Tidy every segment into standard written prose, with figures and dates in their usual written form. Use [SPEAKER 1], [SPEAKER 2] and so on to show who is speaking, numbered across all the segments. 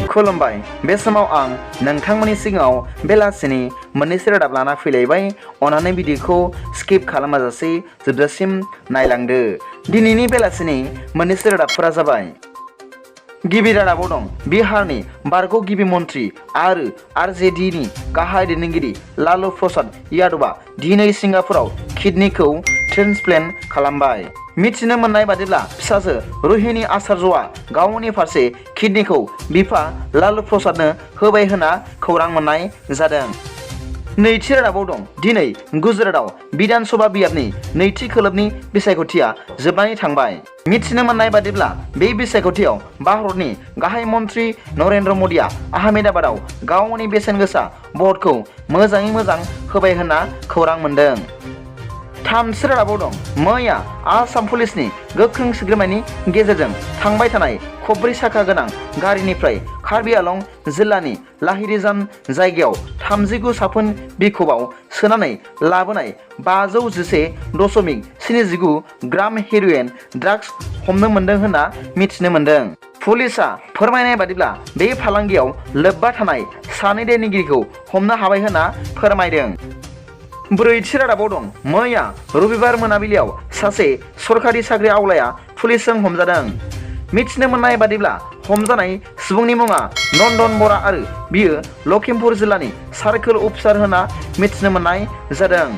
[SPEAKER 1] खुलुमबाय बे समाव आं नोंथांमोननि सिगाङाव बेलासिनि मोननैसो रादाब लाना फैलायबाय। अन्नानै भिडिअखौ स्किप खालामाजासे जोबजासिम नायलांदो। दिनैनि बेलासिनि मोननैसो रादाबफोरा जाबाय। गिबि रादाबाव दं बिहारनि बारग' गिबि मन्थ्रि आरो आरजेडीनि गाहाय दैदेनगिरि लालु प्रसाद यादवआ दिनै सिंगापुराव किडनिखौ ट्रेन्सप्लेन्ट खालामबाय। मिथिनो मोननाय बादिब्ला फिसाजो रोहिणी आचार्यआ गावनि फारसे किडनिखौ बिफा लालु प्रसादनो होबाय होना खौरां मोननाय जादों। नैथि रादाबाव दं दिनै गुजरातआव बिधान सभा बियाबनि नैथि खोलोबनि बिसायख'थिया जोबनानै थांबाय। मिथिनो मोननाय बादिब्ला बे बिसायख'थियाव भारतनि गाहाय मन्थ्रि नरेन्द्र मदिया आहमेदाबादाव गावनि बेसेन गोसा भटखौ मोजाङै मोजां होबाय होनना खौरां मोन्दों। थामथि रादाबाव दं मैया आसाम पुलिसनि गोख्रों सोद्रोमानि गेजेरजों थांबाय थानाय खब्रै साखा गोनां गारिनिफ्राय कार्बि आलं जिल्लानि लाहिरिजान जायगायाव 39 साफोन बिखबआव सोनानै लाबोनाय 511.79 ग्राम हेर'इन ड्राग्स हमनो मोन्दों होनना मिथिनो मोन्दों। पुलिसआ फोरमायनाय बादिब्ला बे फालांगियाव लोब्बा थानाय सानै दायनिगिरिखौ हमनो हाबाय होनना फोरमायदों। ब्रैथि रादाबाव दं मैया रबिबार मोनाबिलियाव सासे सरखारि साख्रि आवलाया पुलिसजों हमजादों। मिथिनो मोननाय बादिब्ला हमजानाय सुबुंनि मुङा नन्दन बरा आरो बियो लखिमपुर जिल्लानि सार्कोल अफिसार होनना मिथिनो मोननाय जादों।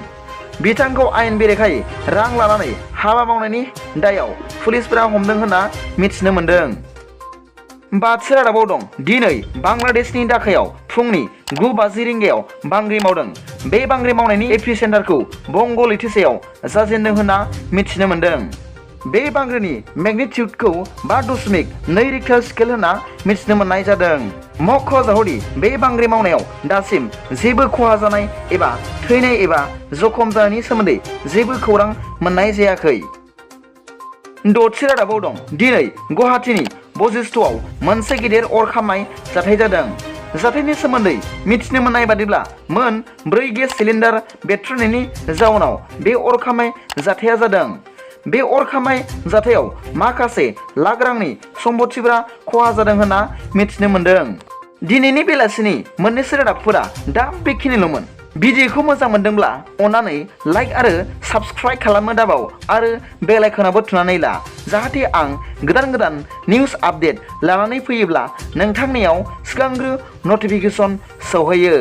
[SPEAKER 1] बिथांखौ आयेन बेरेखायै रां लानानै हाबा मावनायनि दायाव पुलिसफोरा हमदों होनना मिथिनो मोन्दों। बाथि रादाबाव दं दिनै बांलादेशनि ढाकायाव फुंनि 9:50 रिंगायाव बांग्रि मावदों। बे बांग्रि मावनायनि एपिसेन्टारखौ बंग लैथोसायाव जाजेनदों होनना मिथिनो मोन्दों। बे बांग्रिनि मेगनिटिउडखौ 5.2 रिक्टार स्केल होनना मिथिनो मोननाय जादों। मख'जाथावदि बे बांग्रि मावनायाव दासिम जेबो खहा जानाय एबा थैनाय एबा जखम जानायनि सोमोन्दै जेबो खौरां मोननाय जायाखै। द'थि रादाबाव दं दिनै गुवाहाटीनि बशिष्ठआव मोनसे गिदिर अर खामनाय जाथाय जादों। जाथायनि सोमोन्दै मिथिनो मोननाय बादिब्ला मोन 4 गेस सिलिन्डार बेरफ्रुनायनि जाउनाव बे अर खामनाय जाथाया जादों। बे अर खामनाय जाथायाव माखासे लाख रांनि सम्पथिफोरा खहा जादों होनना मिथिनो मोन्दों। दिनैनि बेलासिनि मोननैसो रादाबफोरा दा बेखिनिल'मोन। भिडिअखौ मोजां मोनदोंब्ला अन्नानै लाइक आरो साबस्क्राइब खालामनो दाबाव आरो बेल आइकनाबो थुनानै ला जाहाथे आं गोदान गोदान निउस आपडेट लानानै फैयोब्ला नोंथांनियाव सिगांग्रो नटिफिकेसन सौहैयो।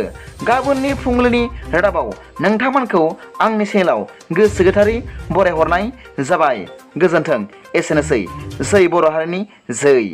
[SPEAKER 1] गाबोननि फुंबिलिनि रादाबाव नोंथांमोनखौ आंनि चेनेलाव गोसो गोथारै बरायहरनाय जाबाय। गोजोन्थों। एसेनोसै। जै बर' हारिनि जै।